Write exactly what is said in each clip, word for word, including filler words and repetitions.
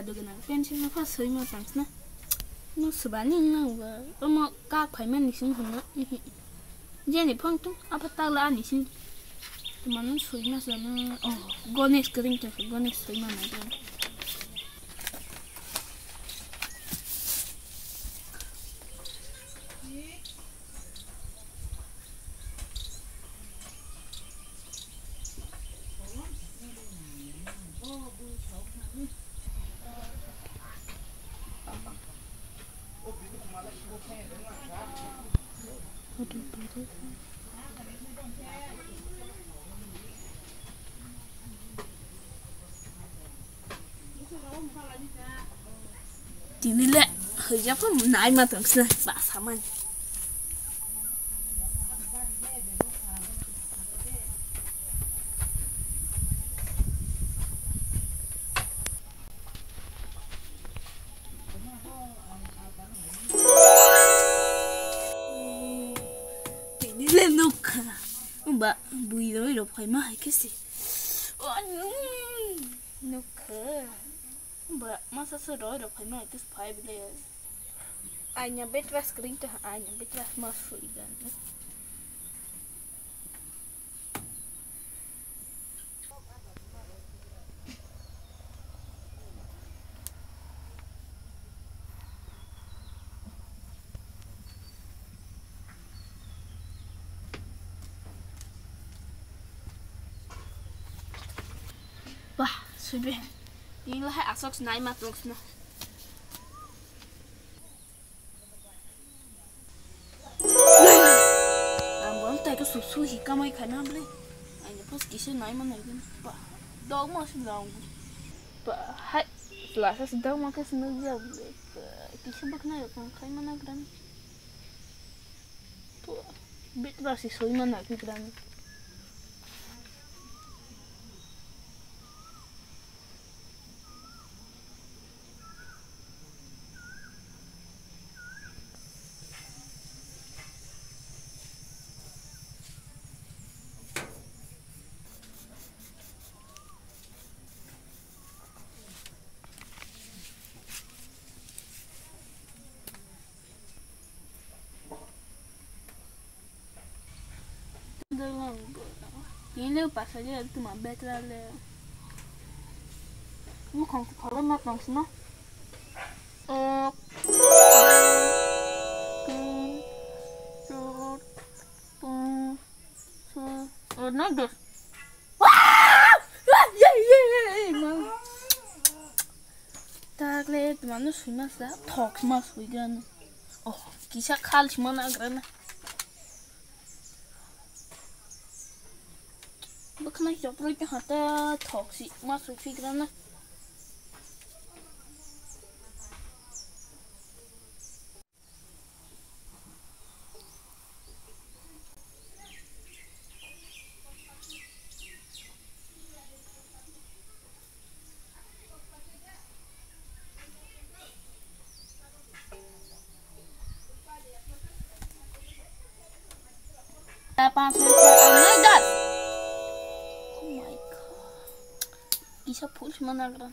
Gana pencil no pha soi ma tang sna. No subani nang ba. Omo kak phai mani sing hwnna. Jeni phang tung apa tagla ani sing. Tumano soi ma soi ma. Oh, Ganesh kering ta Ganesh soi ma na. Tini le hwjak khe nai ma tong sna ba samani. Tini le nukha. Ba bui roi rok phai ma hai khe si. Nukha. Ba masa se roi rok phai ma hai khe si phai bile. Aina betras kring ta aina betras ma sui gan. Bah, sui be. Ini lahai asok nai ma tong sna. Ang bo tai ka su su hi kamai khai na ble. Ang ni post kisa nai ma nai gin. Ba, dog ma su dong. Ba, hai, la sa su dog ma ka su nai ya ble. Ba, kisa bak na yo kan khai ma na gran. Ba, bit ba si soi ma na ki gran. Ini pasal dia tu mah betul le. Ini kong kalau mat langsung mah. Oh. Oh, no, dos. Takle tumano sui masa thok ma sui gan. Oh, kisa khal sima na grana. Bukna joproi ta hata thok si ma sui fi grana. Oh my God. Kisa full sima nagra.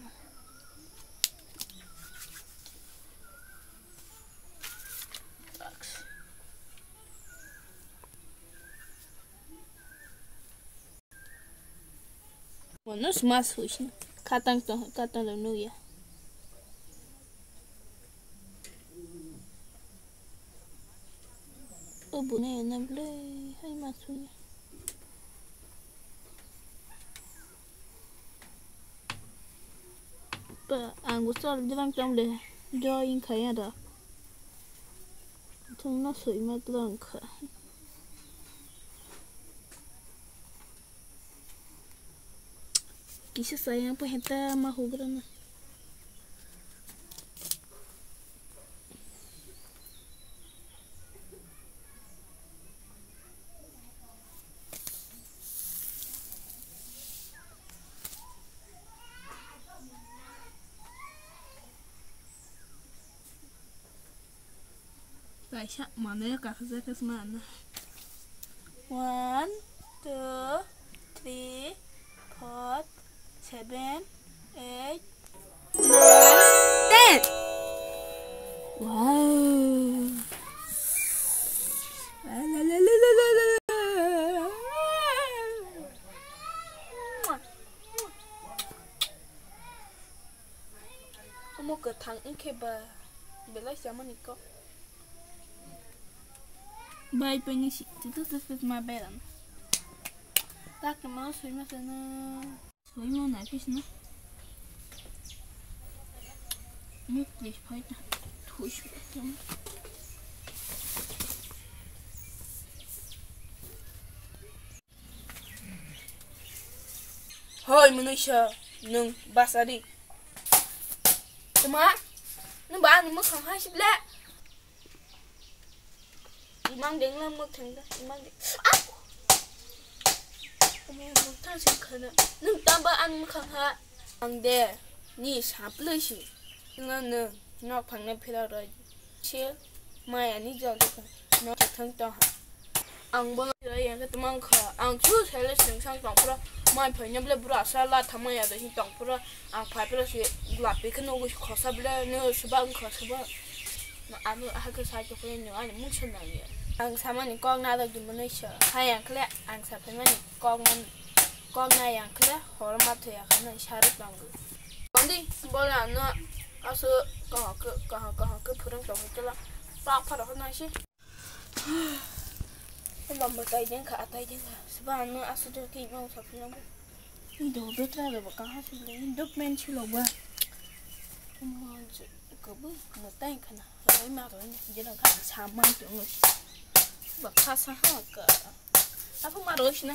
Mono sma swisna. Katang to, katang lo nuya. O bune na ble, hai ma suya. Pa, ang bo chol dirang tam le, join khaya da. Thung no soi ma dirang kha. Kisa sayang pa heta ma hugra na. Kaisa manwi kakhajak khe sma na. One, two, three, four, seven, eight, nine, Thang wngkhe ba belai chamani kok. Bai pengisi tutu tutu ma beran. Tak ma sui ma sana. Sui ma na pis na. Muk plis pai ta. Thui sui ta. Hoi, mwnwisa, nwng basa di. Tuma, nwng ba ani mwkhang hai sible. Imang dengla mwkhang da, imang deng. Ah! Tuma, mwkhang sing khana. Nwng tamba ani mwkhang ha. Ang de, ni saplui si. Nwng nwng nok phangna phila roi. Sil, mai ani jol de. Nok thang tong ha. Ang bono yang ke temang kha. Ang chu sele sing sang tong pura. Mai phai nyam le bura sa la thamai ya de tong pura. Ang phai pura si glapi ke nogo khosa bile no suba ang khosa ba. No anu ha ke sa to ko no ani mung sa na ya. Ang samani kok na da gi mano sa. Ha yang kle ang sa phai mani kok na kok na yang kle hor ma thya kha na sa ru tong. Kondi bola no asu kaha ke kaha kaha ke phurang tong kela. Pak phara ko na si. Lomba tai deng kha, tai deng kha. Seba ano asu do ki mau sa phina bo. Indo betra do ba kaha sile. Indo men chilo ba. Mo je ko bu mo tai khana. Rai ma ro ni je dong kha sa mai to ngo. Ba kha sa ha ka. Apa ma ro sina.